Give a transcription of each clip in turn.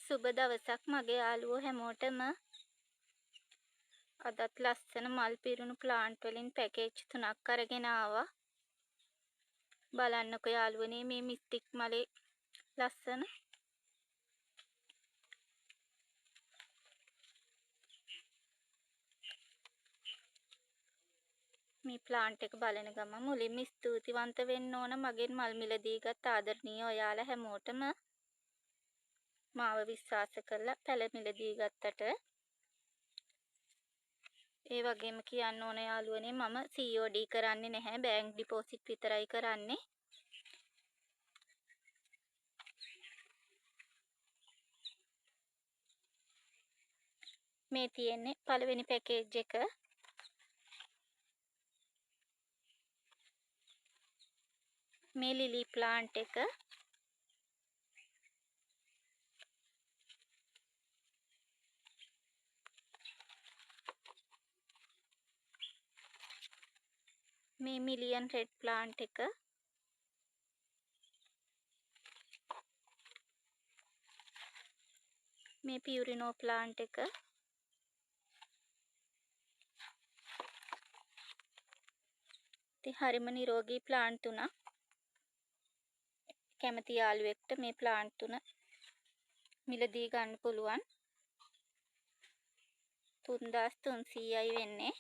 සුබ දවසක් මගේ යාළුවෝ හැමෝටම. අදත් ලස්සන මල් පිරුණු ප්ලාන්ට් වලින් පැකේජ් තුනක් අරගෙන ආවා. බලන්නකෝ යාළුවනේ මේ මිස්ටික් මලේ ලස්සන. මේ ප්ලාන්ට් එක බලන ගමන් මුලින්ම ස්තුතිවන්ත වෙන්න ඕන මගෙන් මල් මිලදී ගත් ආදරණීය ඔයාලා හැමෝටම. මාව විශ්වාස කරලා පැල මිලදී ගත්තට. ඒ වගේම කියන්න ඕන යාළුවනේ මම COD කරන්නේ නැහැ, බැංක් ඩිපොසිට් විතරයි කරන්නේ. මේ තියෙන්නේ පළවෙනි පැකේජ් එක. මේ ලිලි ප්ලාන්ට් එක. මේ මිලියන් රෙඩ් ප්ලාන්ට් එක. මේ පියුරිනෝ ප්ලාන්ට් එක. ඉතින් හරිම නිරෝගී ප්ලාන්ට් තුනක්. කැමති යාළුවෙක්ට මේ ප්ලාන්ට් තුන මිලදී ගන්න පුළුවන්. 3300යි වෙන්නේ.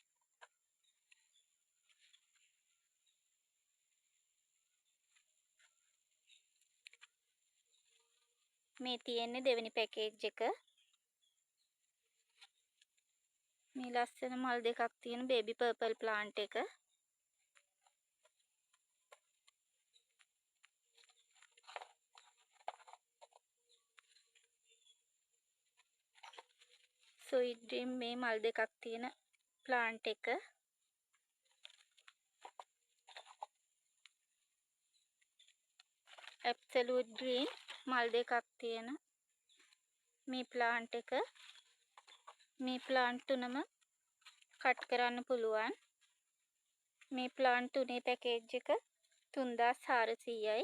මේ තියෙන්නේ දෙවෙනි පැකේජ් එක. මේ ලස්සන මල් දෙකක් තියෙන බේබි පර්පල් ප්ලාන්ට් එක. ස්වීට් ඩ්‍රීම් මේ මල් දෙකක් තියෙන ප්ලාන්ට් එක. ඇබ්සලූට් ග්‍රීන් මල් දෙකක් තියෙන මේ ප්ලාන්ට් එක. මේ ප්ලාන්ට් තුනම කට් කරන්න පුළුවන්. මේ ප්ලාන්ට් තුනේ පැකේජ් එක 3400යි.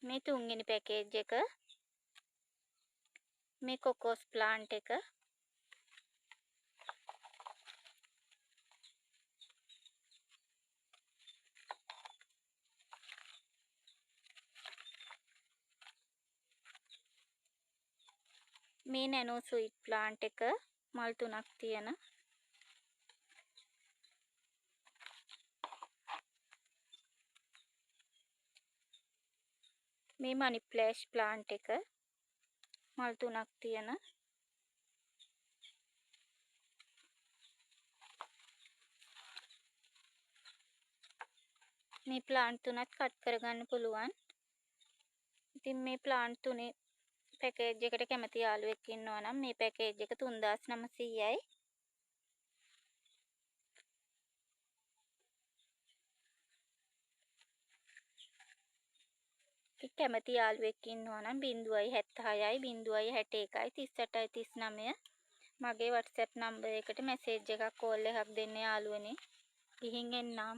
මේ තුන්වෙනි පැකේජ් එක. මේ කොකෝස් ප්ලාන්ට් එක. මේ නැනෝ ස්වීට් ප්ලාන්ට් එක මල් තුනක් තියෙන. මේ මනි ෆ්ලෑෂ් ප්ලාන්ට් එක මල් තුනක් තියෙන. මේ ප්ලාන්ට් තුනත් කට් කරගන්න පුළුවන්. ඉතින් මේ ප්ලාන්ට් තුනේ පැකේජ් එකට කැමති යාළුවෙක් ඉන්නවා නම් මේ පැකේජ් එක 3900යි. කැමති යාළුවෙක් ඉන්නවා නම් 076යි 061යි 38යි 39 මගේ WhatsApp number එකට මැසේජ් එකක් කෝල් එකක් දෙන්න යාළුවනේ. ගිහින් එන්නම්.